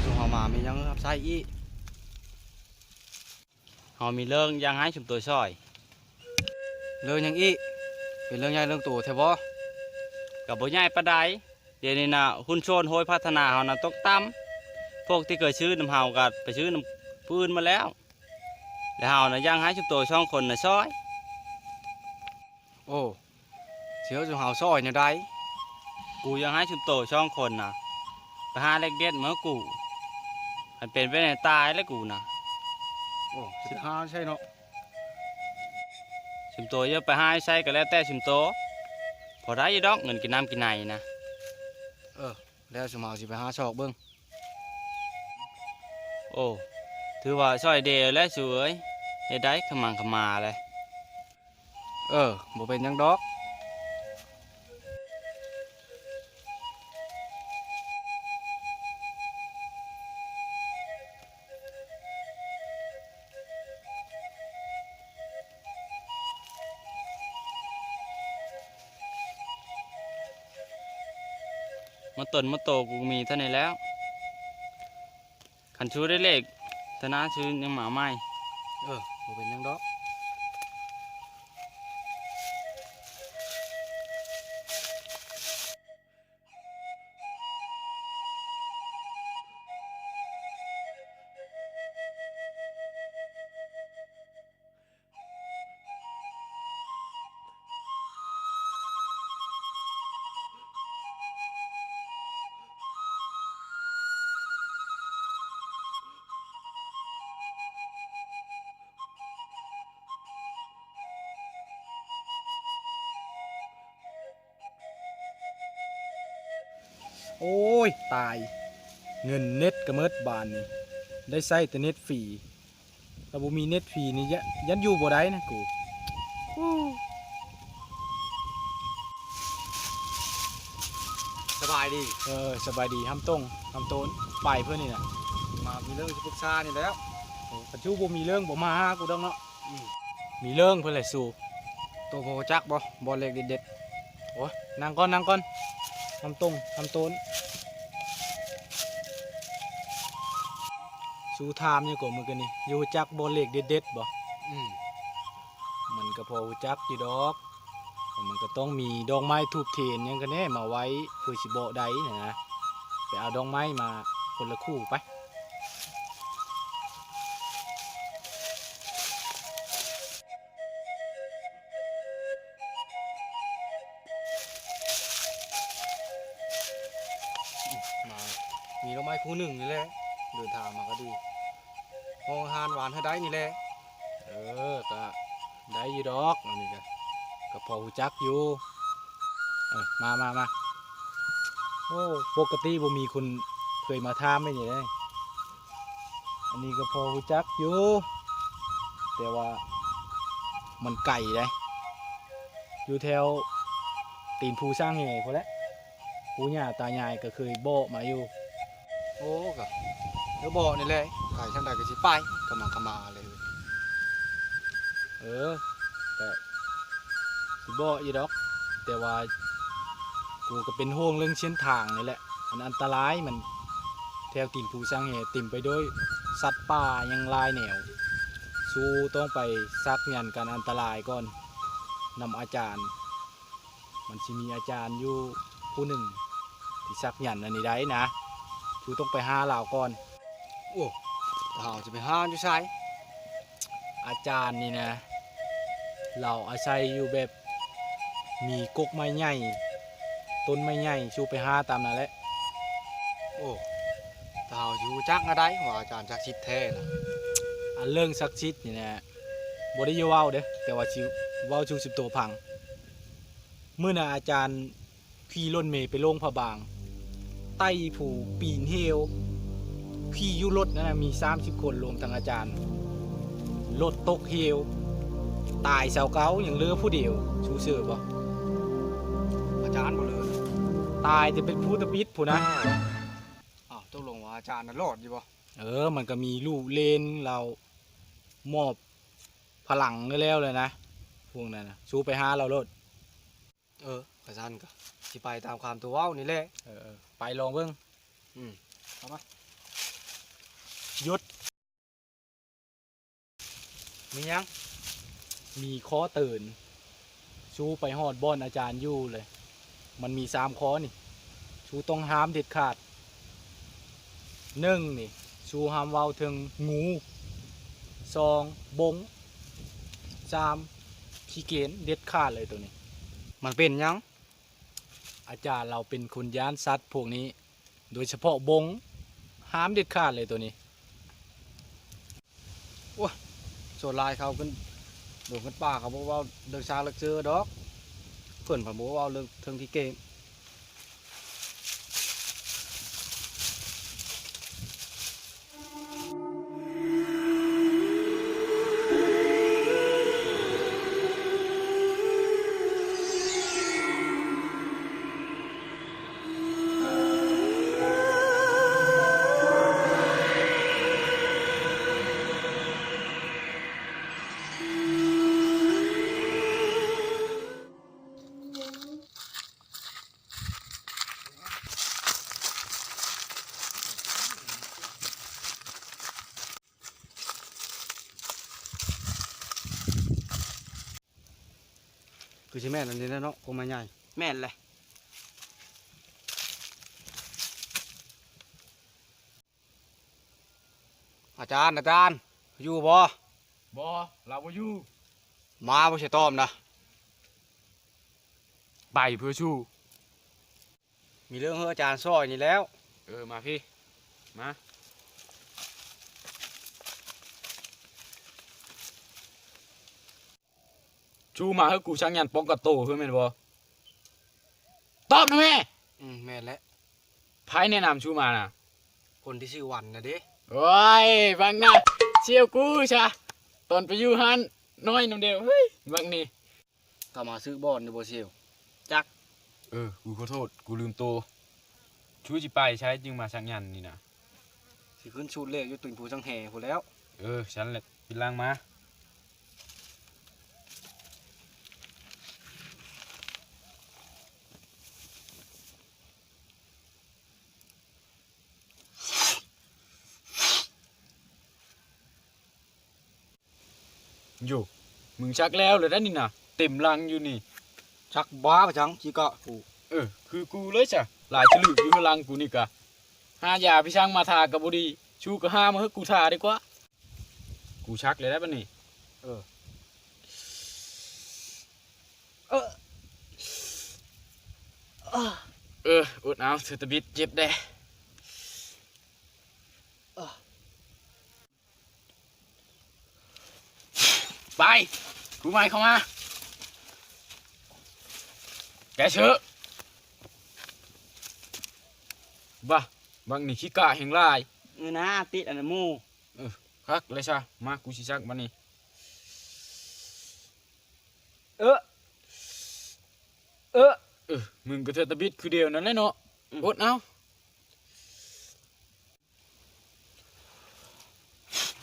ຊຸມເຮົາມາມີຫຍັງຮັບໃຊ້ອີກ? ເຮົາມີເລື່ອງຢາກໃຫ້ຊຸມໂຕຊ່ອຍ. ເລື່ອງຫຍັງອີກ? ເປັນເລື່ອງໃຫຍ່ເລື່ອງໂຕແທ້ບໍ່? ກໍບໍ່ໃຫຍ່ປານໃດ. ດຽວນີ້ນະ ຮຸ້ນໂຊນໂຮຍພັດທະນາເຮົານະຕົກຕ່ຳ. ພວກທີ່ເຄີຍຊື້ນຳເຮົາກໍໄປຊື້ນຳຜູ້ອື່ນໝົດແລ້ວ. ແລະເຮົານະຢາກໃຫ້ຊຸມໂຕສອງຄົນນະຊ່ອຍ. ໂອ້ ຊິໃຫ້ຊຸມເຮົາຊ່ອຍແນວໃດ? ກູຢາກໃຫ້ຊຸມໂຕສອງຄົນນະ ໄປຫາເຫຼັກເດັດມາໃຫ້ກູ. ຄັນເປັນໄປແນວຕາຍແລ້ວກູນະ. ໂອ້ ຊິໄປຫາໃສເນາະ? ຊຸມໂຕຢາກໄປຫາໃສກໍແລ້ວແຕ່ຊຸມໂຕ. ພໍໄດ້ຢູ່ດອກ ເງິນກິນນ້ຳກິນໃນນະ. ເອີ ແລ້ວຊຸມເຮົາຊິໄປຫາຊອກເບິ່ງ. ໂອ້ ຖືວ່າຊ່ອຍແດ່ແລ້ວສູເອີຍ. ເຮັດໄດ້ ຂະມັງຂະມາແຫຼະ. ເອີ ບໍ່ເປັນຫຍັງດອກ. ໝົດຕົນໝົດໂຕ ກູມີເທົ່ານີ້ແລ້ວ. ຄັນຊູໄດ້ເລກ ທະນາຊູຍັງມາໃໝ່. ເອີ ບໍ່ເປັນຫຍັງດອກ. ໂອ້ຍ ຕາຍ ເງິນເນັດກໍໝົດບາດນີ້ ໄດ້ໃຊ້ແຕ່ເນັດຟຣີ. ຖ້າບໍ່ມີເນັດຟຣີນີ້ ຢ້ານ ຢ້ານຢູ່ບໍ່ໄດ້ນະກູ. ສະບາຍດີ. ເອີ ສະບາຍດີ ຫຳຕົງ ຫຳໂຕນ ໄປເພິ່ນນີ້ນະ. ມາມີເລື່ອງຊິປຶກສານີ້ແຫຼະ. ໂອ້ ຄັນຊູບໍ່ມີເລື່ອງ ບໍ່ມາຫາກູດອກເນາະ. ອືມ ມີເລື່ອງເພິ່ນແຫຼະຊູ. ໂຕພໍຮູ້ຈັກບໍ່ ບ່ອນເລກເດັດໆ? ໂອ້ຍ ນັ່ງກ່ອນ ນັ່ງກ່ອນ ຫຳຕົງ ຫຳໂຕນ. ຊູຖາມຢູ່ກໍມື້ກີ້ນີ້ ຢູ່ຮູ້ຈັກບ່ອນເລກເດັດໆບໍ່? ອືມ ມັນກໍພໍຮູ້ຈັກຢູ່ດອກ. ມັນກໍຕ້ອງມີດອກໄມ້ທູບທຽນຫຍັງກະແນ່ມາໄວ້ ເພື່ອຊິເບາະໄດ້ຫັ້ນນະ. ໄປເອົາດອກໄມ້ມາຄົນລະຄູ່ໄປ. ມາ ມີດອກໄມ້ຄູ່ໜຶ່ງນີ້ແຫຼະ ເດີນທາງມາກໍດີ. ຫ້ອງອາຫານຫວານເຮົາໄດ້ນີ້ແຫຼະ. ເອີ ກະໄດ້ຢູ່ດອກ ອັນນີ້ກະ ກະພໍຮູ້ຈັກຢູ່. ເອີ ມາ ມາ ມາ. ໂອ້ ປົກກະຕິບໍ່ມີຄົນເຄີຍມາຖາມແບບນີ້ເດ້. ອັນນີ້ກໍພໍຮູ້ຈັກຢູ່ ແຕ່ວ່າມັນໄກເດ້ ຢູ່ແຖວຕີນພູຊ້າງແຫ່ພຸ້ນແຫຼະ. ປູ່ຍ່າຕາຍາຍກໍເຄີຍເບາະມາຢູ່. ໂອ້ ກໍເດີເບາະນີ້ແຫຼະ ໄກສ່ຳໃດກໍຊິໄປ ກະມາ ກະມາເລີຍ. ເອີ ກະຊິເບາະຢູ່ດອກ ແຕ່ວ່າກູກໍເປັນຫ່ວງເລື່ອງເສັ້ນທາງນີ້ແຫຼະ. ມັນອັນຕະລາຍ ມັນແຖວຕີນພູຊ້າງແຫ່ເຕັມໄປດ້ວຍສັດປ່າຫຍັງຫຼາຍແນວ. ຊູຕ້ອງໄປສັກຍັນກັນອັນຕະລາຍກ່ອນ ນຳອາຈານ. ມັນຊິມີອາຈານຢູ່ຜູ້ໜຶ່ງທີ່ສັກຍັນອັນນີ້ໄດ້ນະ. ຊູຕ້ອງໄປຫາລາວກ່ອນ. ໂອ້ ເຮົາຈະໄປຫາຢູ່ໃສ? ອາຈານນີ້ນະ ລາວອາໄສຢູ່ແບບມີກົກໄມ້ໃຫຍ່ ຕົ້ນໄມ້ໃຫຍ່ ຊູໄປຫາຕາມນັ້ນແຫຼະ. ໂອ້ ເຮົາຊິຮູ້ຈັກແນວໃດວ່າອາຈານສັກສິດແທ້ນະ? ອັນເລື່ອງສັກສິດນີ້ນະ ບໍ່ໄດ້ຢູ່ເວົ້າເດ້ ແຕ່ວ່າຊິເວົ້າສູ່ສິບໂຕຟັງ. ມື້ນັ້ນອາຈານຂີ່ລົດເມໄປຫຼວງພະບາງ ໄຕ່ພູປີນເຫວ ຂີ່ຢູ່ລົດນັ້ນນະ ມີສາມສິບຄົນ ລວມທັງອາຈານ. ລົດຕົກເຫວ ຕາຍຊາວເກົ້າ ຍັງເຫຼືອຜູ້ດຽວ. ຊູເຊື່ອບໍ່? ອາຈານບໍ່ເຫຼືອ ຕາຍແຕ່ເປັນພູຕະປິດພຸ້ນນະ. ອ້າວ ຕົກລົງວ່າອາຈານນັ້ນລອດຢູ່ບໍ່? ເອີ ມັນກໍມີລູກເລນລາວມອບພະລັງແລ້ວແຫຼະນະ ພວກນັ້ນນະ. ຊູໄປຫາລາວໂລດ. ເອີ ກະຊັ້ນກະຊິໄປຕາມຄວາມໂຕເວົ້ານີ້ແຫຼະ. ເອີ ເອີ ໄປລອງເບິ່ງ. ອືມ ເຂົ້າມາ. ຢຸດ! ມີຫຍັງ? ມີຂໍ້ເຕືອນ. ຊູໄປຮອດບ່ອນອາຈານຢູ່ເລີຍ. ມັນມີສາມຂໍ້ນີ້ ຊູຕ້ອງຫ້າມເດັດຂາດ. ໜຶ່ງນີ້ ຊູຫ້າມເວົ້າເຖິງງູ. ສອງ ບົງ. ສາມ ຂີ້ເກນ. ເດັດຂາດເລີຍໂຕນີ້. ມັນເປັນຫຍັງ? ອາຈານລາວເປັນຄົນຢ້ານສັດພວກນີ້ ໂດຍສະເພາະບົງ. ຫ້າມເດັດຂາດເລີຍໂຕນີ້. ໂອ້ຍ ສ່ວນຫຼາຍເຂົາຂຶ້ນດົງຂຶ້ນປ່າ ເຂົາບໍ່ເວົ້າເລື່ອງຊ້າງເລື່ອງເສືອດອກ. ເພິ່ນພັດບໍ່ເວົ້າເລື່ອງເຖິງຂີ້ເກນ. ຄືຊິແມ່ນອັນນີ້ແຫຼະເນາະ ກົງໄມ້ໃຫຍ່. ແມ່ນແຫຼະ. ອາຈານ ອາຈານ ຢູ່ບໍ່? ບໍ່ ລາວບໍ່ຢູ່. ມາບໍ່ໃຊ່ຕອມນະ ໄປເພື່ອສູ້. ມີເລື່ອງໃຫ້ອາຈານຊ່ອຍນີ້ແລ້ວ. ເອີ ມາພີ້ ມາ. ຊູມາໃຫ້ກູສັກຍັນປ້ອງກັນໂຕເຮີ້ແມ່ນບໍ່? ຕອບນະແມ່. ອືມ ແມ່ນແຫຼະ. ໃຜແນະນຳຊູມານະ? ຄົນທີ່ຊື່ວັນນະເດ້. ໂອ້ຍ ບັກນະ ສ່ຽວກູຊະ ຕອນໄປຢູ່ຮ້ານນ້ອຍນຳເດວ. ເຮີ້ຍ ບັກນີ້. ເຂົາມາຊື້ບ່ອນຢູ່ບໍ່ສ່ຽວ? ຈັກ. ເອີ ກູຂໍໂທດ ກູລືມໂຕ. ຊູຊິໄປໃສຈຶ່ງມາສັກຍັນນີ້ນະ? ຊິຂຶ້ນສູດເລກຢູ່ຕີນພູສັງແຫພຸ້ນແລ້ວ. ເອີ ຊັ້ນແຫຼະ ປີຫຼັງມາ. ໂຢ ມຶງສັກແລ້ວເລີຍໄດ໋ນີ້ນະ ເຕັມຫຼັງຢູ່ນີ້. ສັກບ້າປະຈັງ ຈີກະກູ. ເອີ ຄືກູເລີຍຊະ ຫຼາຍສະລຶກຢູ່ຫຼັງກູນີ້ກະ. ຫາຢາພິສັງມາທາກະບໍ່ດີ ຊູກະຫາມາໃຫ້ກູທາດີກວ່າ. ກູສັກເລີຍໄດ໋ບັດນີ້. ເອີ ເອີ ເອີ ອົດເອົາ ເທີຕະບິດ ເຈັບແດ່. ໄປ ຜູ້ໃໝ່ເຂົ້າມາ ແກເຊີ. ບາ ບັກນີ້ຂີ້ກະແຮງຫຼາຍ. ເອີນາ ຕິດອັນນັ້ນໝູ່. ເອີ ຄັກເລີຍຊະ ມາ ກູຊິສັກບັດນີ້. ເອີ ເອີ ເອີ ມຶງກະເທີຕະບິດຄືດຽວນັ້ນແຫຼະເນາະ. ອືມ ອົດເອົາ.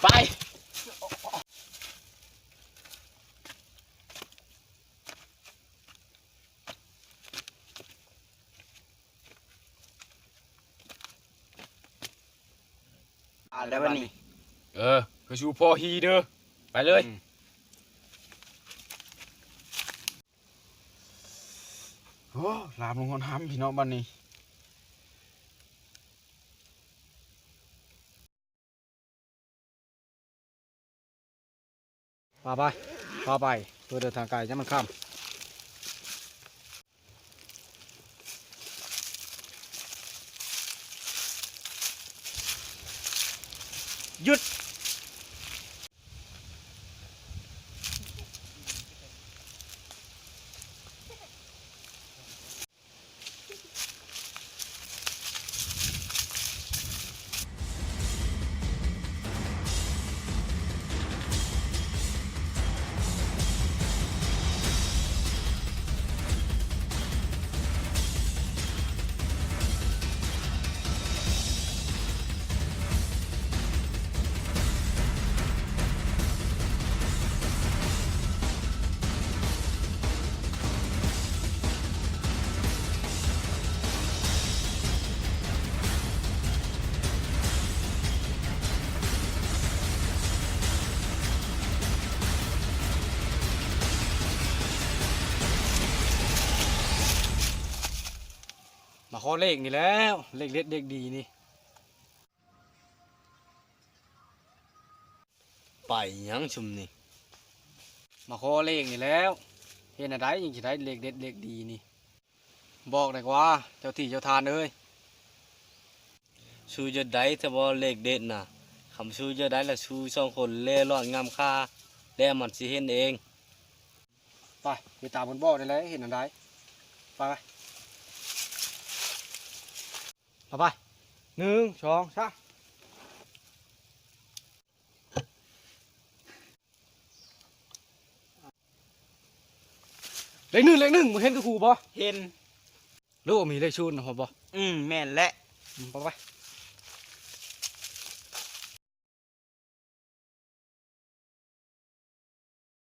ໄປ ອາ ແລ້ວບັດນີ້. ເອີ ຄືຊູພໍຮີເດີ ໄປເລີຍ. ອືມ ໂອ້ ລາມລົງຮອດຫ້ຳພີ່ນ້ອງບັດນີ້. ພາໄປ ພາໄປ ເພື່ອເດີນທາງໄກ ຢ່າມັນຄ່ຳ. ຢຸດ! ຂໍເລກນີ້ແຫຼ້ວ ເລກເດັດເລກດີນີ້. ໄປຫຍັງຊຸມນີ້? ມາຂໍເລກນີ້ແຫຼ້ວ ເຮັດແນວໃດຈຶ່ງຊິໄດ້ເລກເດັດເລກດີນີ້? ບອກແດ່ກວ່າ ເຈົ້າທີ່ເຈົ້າທານເອີຍ. ຊູຢາກໄດ້ແທ້ບໍ່ເລກເດັດນະ? ຄັນຊູຢາກໄດ້ລະ ຊູສອງຄົນເລ່ລ່ອນງາມຄ່າ ແລ້ວມັນຊິເຫັນເອງ. ໄປ ໄປຕາມເພິ່ນບອກໄດ້ແຫຼະ ເຮັດແນວໃດ? ໄປ ໄປ ເອົາໄປ ໜຶ່ງ ສອງ ສາມ. ເລກໜຶ່ງ ເລກໜຶ່ງ ມຶງເຫັນຄືກູບໍ່? ເຫັນ. ໂລ ມີເລກສູນນະ ພໍບໍ່? ອືມ ແມ່ນແຫຼະ. ອືມ ໄປ ໄປ.